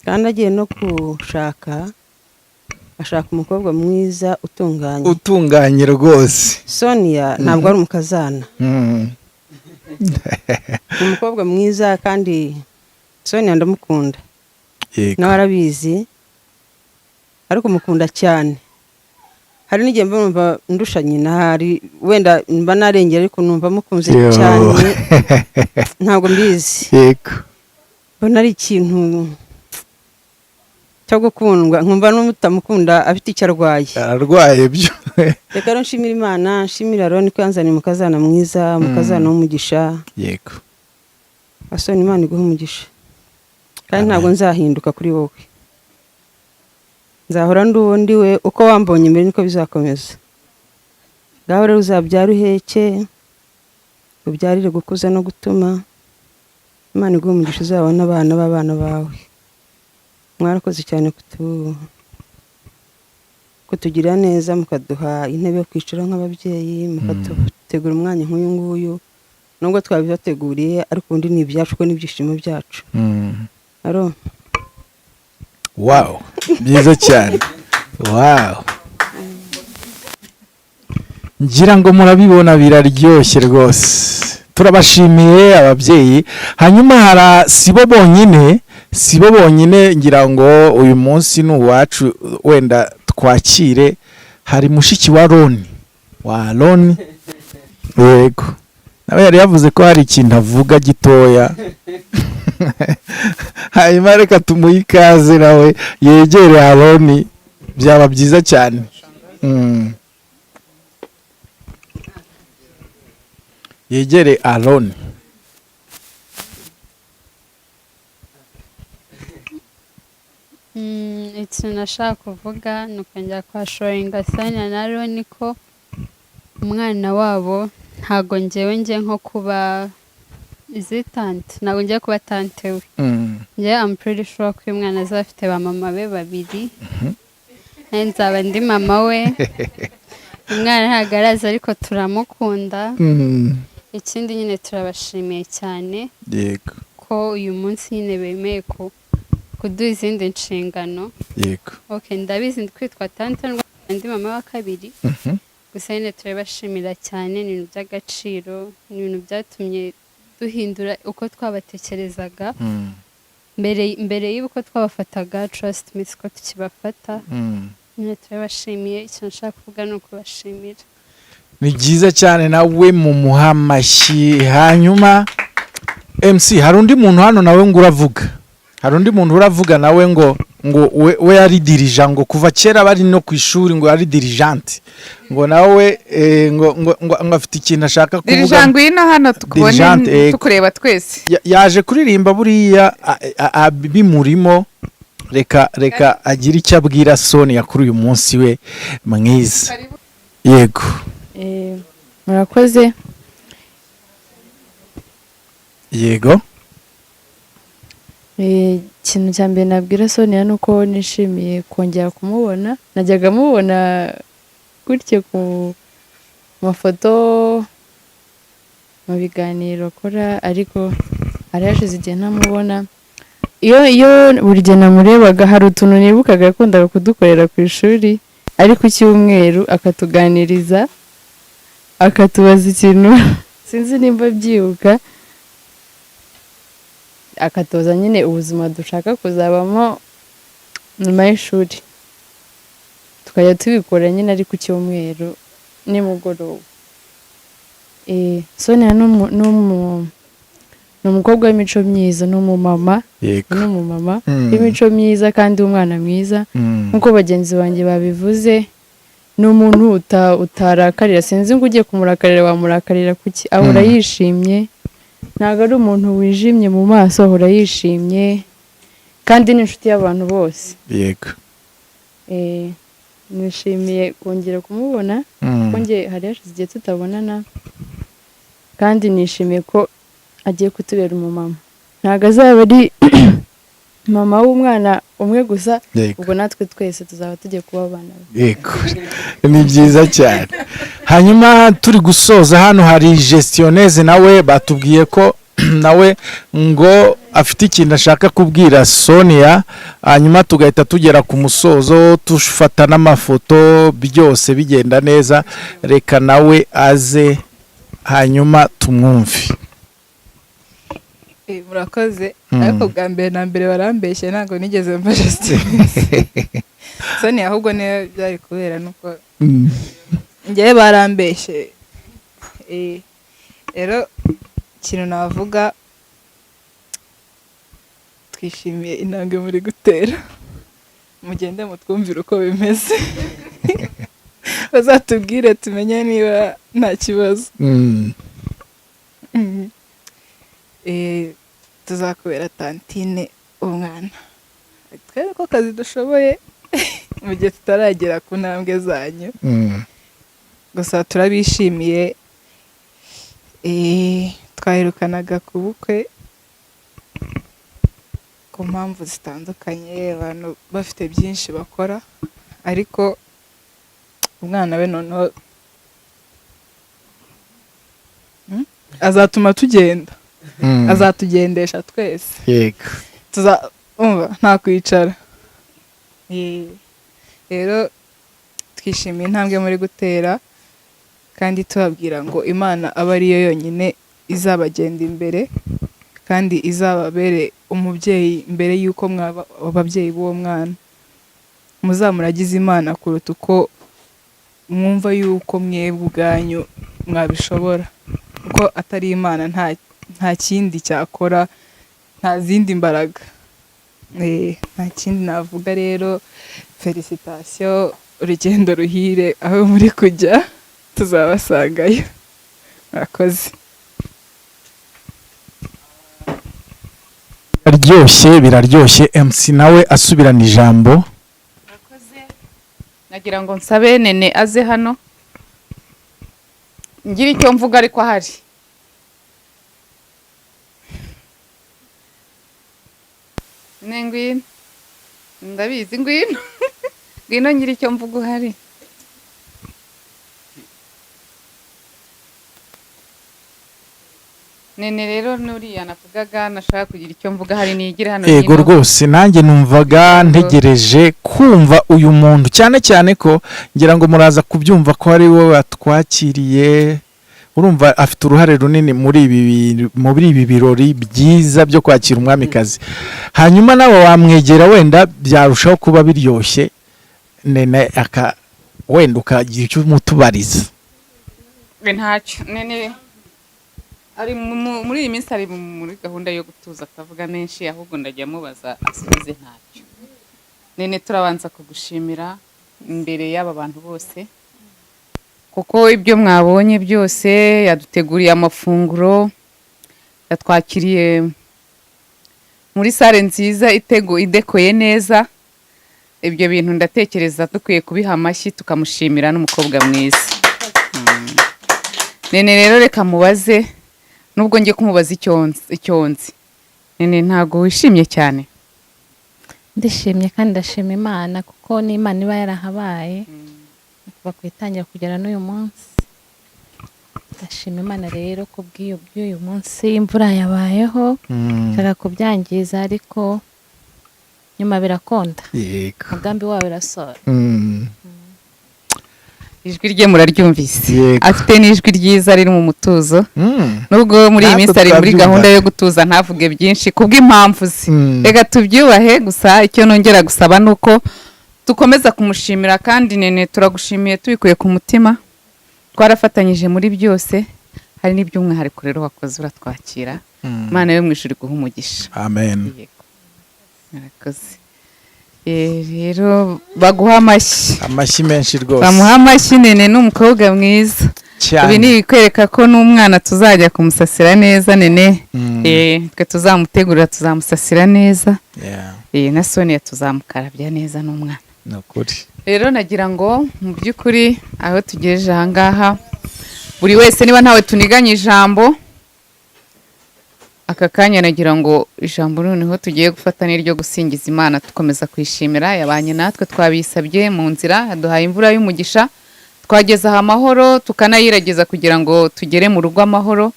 kandi agiye no gushaka, ashaka umukobwa mwiza utunganye. Utunganye rwose. Sonia ntabwo ari umukazana, ni umukobwa mwiza, kandi Sonia ndamukunda. Nawe arabizi, ariko mukunda cyane. Hari n'igihe mba numva ndusha nyina, hari wenda mba narengera, ariko numva mukunze cyane, ntabwo mbizi. Mbona ari ikintu cyo gukundwa, nkumva n'utamukunda afite icyo arwaye. Ararwaye byo. Reka rero nshimira Imana, nshimira Aroni ko yanzaniye umukazana mwiza, umukazana w'umugisha. Asoni, Imana iguhe umugisha, kandi ntabwo nzahinduka kuri wowe, nzahora ndi uwo ndi we. Uko wambonye mbere niko bizakomeza. Ngaho rero uzabyara uheke, ubyarire gukuza no gutuma. Imana iguhe umugisha, uzabona abana b'abana bawe. Mwarakoze cyane kutugirira neza, mukaduha intebe yo kwicaraho nk'ababyeyi, mukadutegura umwanya nk'uyu nguyu. Nubwo twabibateguriye, ariko ubundi ni ibyacu kuko n'ibyishimo byacu. Aro. Wow, byiza cyane, wow. Ngira ngo murabibona, biraryoshye rwose. Turabashimiye ababyeyi. Hanyuma hara sibo bonyine, sibo bonyine. Ngira ngo uyu munsi ni uwacu, wenda twakire. Hari mushiki wa Roni, wa Roni. Yego, nawe yari yavuze ko hari ikintu avuga gitoya. Hanyuma reka tumuhe ikaze nawe yegere Aroni, byaba byiza cyane. Yegere Aroni. Ikintu nashaka kuvuga ni ukongera kwassuringa Sonia na Aroni ko umwana wabo, ntago ngewe ngiye nko kuba izi tante, ntabwo ngiye kuba tante we. Njye I'm pretty sure ko uyu mwana azaba afite ba mama be babiri, nanjye nzaba ndi mama we. Umwana ntabwo araza, ariko turamukunda. Ikindi nyine turabashimiye cyane ko uyu munsi nyine bemeye kuduha izindi nshingano. Okay, ndabizi ndi kwitwa tante ndi mama wa kabiri. Gusa nyine turabashimira cyane, ni ibintu by'agaciro, ni ibintu byatumye duhindura uko twabatekerezaga. Mbere y'uko twabafataga, trust me, siko tukibafata. Nyine turabashimiye, icyo nshaka kuvuga ni ukubashimira. Ni byiza cyane, nawe mumuha amashyi. Hanyuma MC, hari undi muntu hano nawe ngo uravuga, hari undi muntu uravuga nawe ngo we yari dirigeant, ngo kuva kera bari no ku ishuri, ngo yari dirigeante, ngo nawe ngo afite ikintu ashaka kuvuga. Dirigeant, ngwino hano tukubone. Dirigeante, tukureba twese. Yaje kuririmba buriya bimurimo. Reka agire icyo abwira Sonia kuri uyu munsi we mwiza. Yego. Murakoze. Yego. Ikintu cya mbere nabwira Sonia ni uko nishimiye kongera kumubona. Najyaga mubona gutya ku mafoto. mu biganiro akora, ariko hari hashize igihe ntamubona. Iyo buri gihe namurebaga hari utuntu nibukaga yakundaga kudukorera ku ishuri, ari ku cyumweru akatuganiriza, akatubaza ikintu, sinzi nimba byibuka, akatoza nyine ubuzima dushaka kuzabamo nyuma y'ishuri, tukajya tubikora nyine ari ku cyumweru nimugoroba. Sonia ni umukobwa w'imico myiza, ni umumama, ni umumama w'imico myiza kandi w'umwana mwiza. Nk'uko bagenzi banjye babivuze, ni umuntu utarakarira, sinzi ngo ugiye kumurakarira wamurakarira kuki, ahora yishimye, ntabwo ari umuntu wijimye mu maso, ahora yishimye kandi ni inshuti y'abantu bose. Nishimiye kongera kumubona, kuko njye hari hashize igihe tutabonana, kandi nishimiye ko agiye kutubera umumama. Ntabwo azaba ari mama w'umwana umwe gusa, ubwo natwe twese tuzaba tugiye kuba abana be. Yego, ni byiza cyane. Hanyuma turi gusoza, hano hari gestionnaire, nawe batubwiye ko nawe ngo afite ikintu ashaka kubwira Sonia, hanyuma tugahita tugera ku musozo, dufata n'amafoto, byose bigenda neza. Reka nawe aze hanyuma tumwumve. Murakoze. Ariko bwa mbere na mbere barambeshye, ntabwo nigeze mba gestionnaire Sonia, ahubwo niyo byari kubera nuko njyewe barambeshye. Rero ikintu navuga, twishimiye intambwe muri gutera, mugende mutwumvire uko bimeze, bazatubwire tumenye niba nta kibazo. Tuzakubera tantine umwana, twebwe ko akazi dushoboye mu gihe tutaragera ku ntambwe zanyu. Gusa turabishimiye. Twaherukanaga ku bukwe, ku mpamvu zitandukanye abantu bafite byinshi bakora, ariko umwana we noneho azatuma tugenda, azatugendesha twese. Tuza umva nta kwicara. Rero twishimiye intambwe muri gutera, kandi tubabwira ngo Imana abe ariyo yonyine izabagenda imbere, kandi izababere umubyeyi mbere y'uko mwaba ababyeyi b'uwo mwana. Muzamuragize Imana kuruta uko mwumva y'uko mwebwe ubwanyu mwabishobora, kuko atari Imana nta kindi cyakora, nta zindi mbaraga. Nta kindi navuga rero, félicitations, urugendo ruhire, aho muri kujya tuzabasangayo. Murakoze. Biraryoshye, biraryoshye. MC nawe asubirana ijambo. Nagira ngo nsabe Nene aze hano ngire icyo mvuga, ariko ahari ne ngwino, ndabizi, ngwino, ngwino ngire icyo mvuga uhari. Nene rero nuriya navugaga nashaka kugira icyo mvuga hari nigire hano Ego hino. Rwose nanjye numvaga ntegereje kumva uyu muntu, cyane cyane ko ngira ngo muraza kubyumva ko ari we watwakiriye. Urumva afite uruhare runini muri ibi birori byiza byo kwakira umwamikazi. Hanyuma nawe wamwegera wenda byarushaho kuba biryoshye, Nene aka wenda ukagira icyo umutubariza. We ntacyo, Nene ari muri iyi minsi ari muri gahunda yo gutuza, atavuga menshi, ahubwo ndajya mubaza asubize ntacyo. Nene, turabanza kugushimira imbere y'aba bantu bose, kuko ibyo mwabonye byose, yaduteguriye amafunguro, yatwakiriye muri salle nziza idekoye neza. Ibyo bintu ndatekereza dukwiye kubiha amashyi tukamushimira, n'umukobwa mwiza. Nene rero reka mubaze, nubwo ngiye kumubaza icyo nzi. Nene, ntabwo wishimye cyane? Ndishimye kandi ndashima Imana, kuko n'Imana iba yarahabaye kuva ku itangira kugera n'uyu munsi. Ndashima Imana rero ku bw'iyo by'uyu munsi. Imvura yabayeho, nshaka kubyangiza, ariko nyuma birakunda. Umugambi wawe urasohora. Ijwi rye muraryumvise. Afite n'ijwi ryiza riri mu mutuzo, nubwo muri iyi Natwe minsi ari muri turabyumva. gahunda yo gutuza, ntavuge byinshi kubw'impamvu ze. Reka tubyubahe. Gusa icyo nongera gusaba ni uko dukomeza kumushimira. Kandi Nene, turagushimiye tubikuye ku mutima. Twarafatanyije muri byose, hari n'iby'umwihariko rero wakoze uratwakira. Imana yo mu ijuru iguhe umugisha. Amen. Yego. Murakoze. Rero baguha amashyi. Amashyi menshi rwose. Bamuha amashyi. Nene ni umukobwa mwiza. Cyane. Ibi ni ibikwereka ko n'umwana tuzajya kumusasira neza. Nene, twe tuzamutegurira, tuzamusasira neza. Na Sonia tuzamukarabya neza n'umwana. Ni ukuri. Rero nagira ngo mu by'ukuri aho tugejeje aha ngaha, buri wese, niba ntawe tuniganye ijambo aka kanya, nagira ngo ijambo noneho tugiye gufata n'iryo gusingiza Imana, dukomeza kwishimira yabanye natwe. Twabisabye mu nzira, yaduhaye imvura y'umugisha, twageze aha amahoro, tukanayiragiza kugira ngo tugere mu rugo amahoro.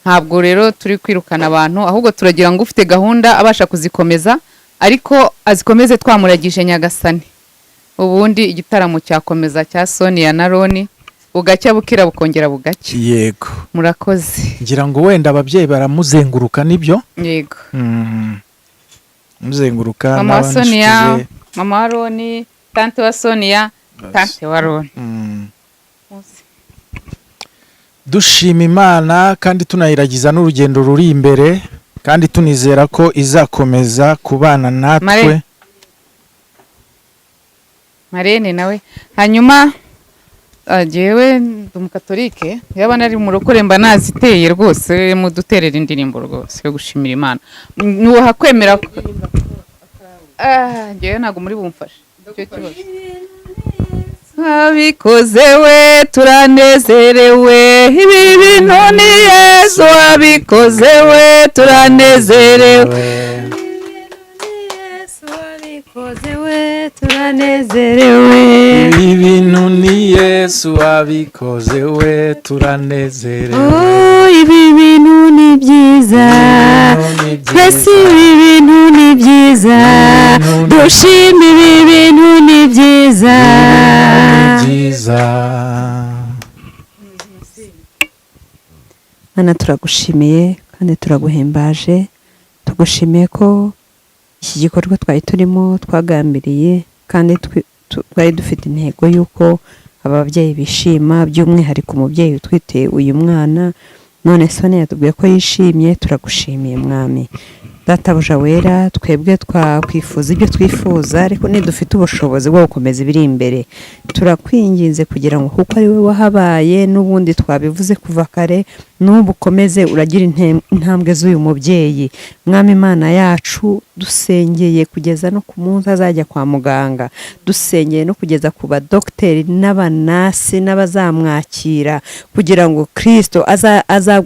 Ntabwo rero turi kwirukana abantu, ahubwo turagira ngo ufite gahunda abasha kuzikomeza, ariko azikomeze twamuragije Nyagasani. Ubundi igitaramo cyakomeza cya Sonia na Roni, bugacya bukira, bukongera bugacya. Murakoze. Ngira ngo wenda ababyeyi baramuzenguruka, nibyo? Yego. Muzenguruka Mama wa n'abandi Sonia, nshuti ze. mama wa Roni, tante wa Sonia, tante wa Roni. Dushima Imana kandi tunayiragiza n'urugendo ruri imbere, kandi tunizera ko izakomeza kubana natwe. Marene nawe hanyuma. Jyewe ndi umukatolike, yaba nari umurokore mba naziteye rwose. Muduterera indirimbo rwose yo gushimira Imana. Nuha kwemera njyewe ntabwo muri bumfashe icyo kibazo. Wabikoze we, turanezerewe. Ibi bintu ni Yesu wabikoze we, turanezerewe. Wabikoze we, turanezerewe. Ibi bintu ni Yesu wabikoze we, turanezerewe. Oh, ibi bintu ni byiza. Ibintu ni Twese ibi bintu ni byiza, dushima. Ibi bintu ni byiza. Ni byiza. Mana, turagushimiye kandi turaguhimbaje. Tugushimiye ko iki gikorwa twari turimo twagambiriye, kandi twari dufite intego y'uko ababyeyi bishima, by'umwihariko umubyeyi utwite uyu mwana. None Sonia yatubwiye ko yishimye. Turagushimiye, Mwami Databuja wera. Twebwe twakwifuza ibyo twifuza, ariko ntidufite ubushobozi bwo gukomeza ibiri imbere. Turakwinginze kugira ngo, kuko ari wowe wahabaye n'ubundi twabivuze kuva kare, n'ubu ukomeze uragira intambwe z'uyu mubyeyi. Mwami Imana yacu, dusengeye kugeza no ku munsi azajya kwa muganga, dusengeye no kugeza ku badogiteri n'abanasi n'abazamwakira, kugira ngo Kirisito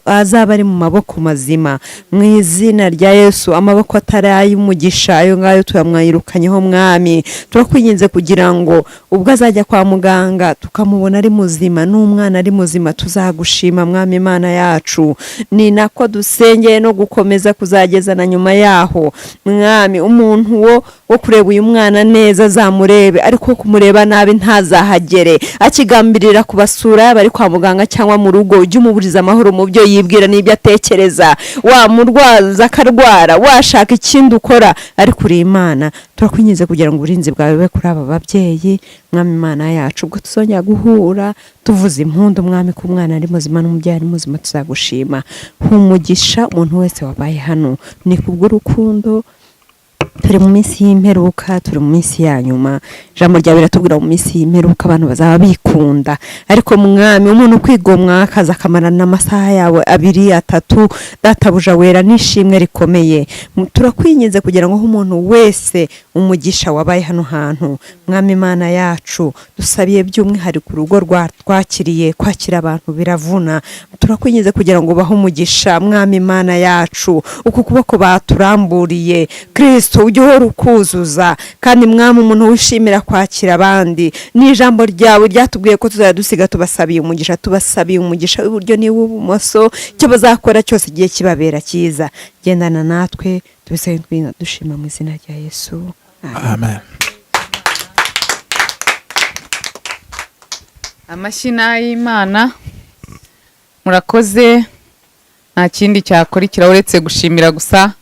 azaba ari mu maboko mazima, mu izina rya Yesu. Amaboko atari ay'umugisha, ayo ngayo tuyamwirukanyeho. Mwami, turakwinginze kugira ngo ubwo azajya kwa muganga tukamubona ari muzima n'umwana ari muzima, tuzagushima, Mwami Imana yacu. Ni nako dusengeye no gukomeza kuzageza na nyuma yaho. Mwami, umuntu wo kureba uyu mwana neza azamurebe, ariko kumureba nabi ntazahagere akigambirira kubasura, yaba ari kwa muganga cyangwa mu rugo. Ujye umuburiza amahoro mu byo yibwira n'ibyo atekereza. Wamurwaza akarwara, washaka ikindi ukora, ariko uri Imana. Turakwinginze kugira ngo uburinzi bwawe bube kuri aba babyeyi. Mwami Imana yacu, ubwo tuzongera guhura tuvuza impundu, Mwami, ko umwana ari muzima n'umubyeyi ari muzima, tuzagushima. Humugisha umuntu wese wabaye hano. Ni kubw'urukundo. Turi mu minsi y'imperuka, turi mu minsi ya nyuma. Ijambo ryawe riratubwira mu minsi y'imperuka abantu bazaba bikunda. Ariko Mwami, umuntu kwigomwa akaza akamarana amasaha yawe 2, 3, Databuja wera, n'ishimwe rikomeye. Turakwinginze kugira ngo umuntu wese umugisha wabaye hano hantu. Mwami Imana yacu, dusabiye by'umwihariko urugo rwa twakiriye. Kwakira abantu biravuna. Turakwinginze kugira ngo bahe umugisha. Mwami Imana yacu, uku kuboko baturamburiye, Kristo. Icyo ujye uhora ukuzuza. Kandi Mwami, umuntu wishimira kwakira abandi, ni ijambo ryawe ryatubwiye ko tuzajya dusiga tubasabiye umugisha, tubasabiye umugisha w'iburyo n'iw'ibumoso. Icyo bazakora cyose igihe kibabera cyiza. Gendana natwe, tubisabe dushima mu izina rya Yesu, amen. Amashyi y'Imana, murakoze. Nta kindi cyakurikira uretse gushimira gusa.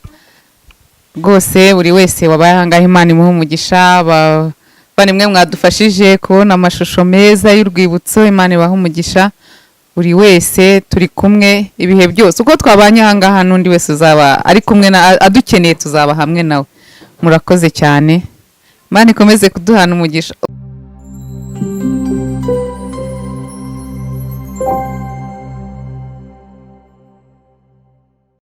Rwose buri wese wabaye ahangaha, Imana imuhe umugisha. Abavandimwe mwadufashije kubona amashusho meza y'urwibutso, Imana ibahe umugisha. Buri wese turi kumwe ibihe byose, uko twabanye ahangaha n'undi wese uzaba ari kumwe na adukeneye, tuzaba hamwe nawe. Murakoze cyane, Imana ikomeze kuduhana umugisha.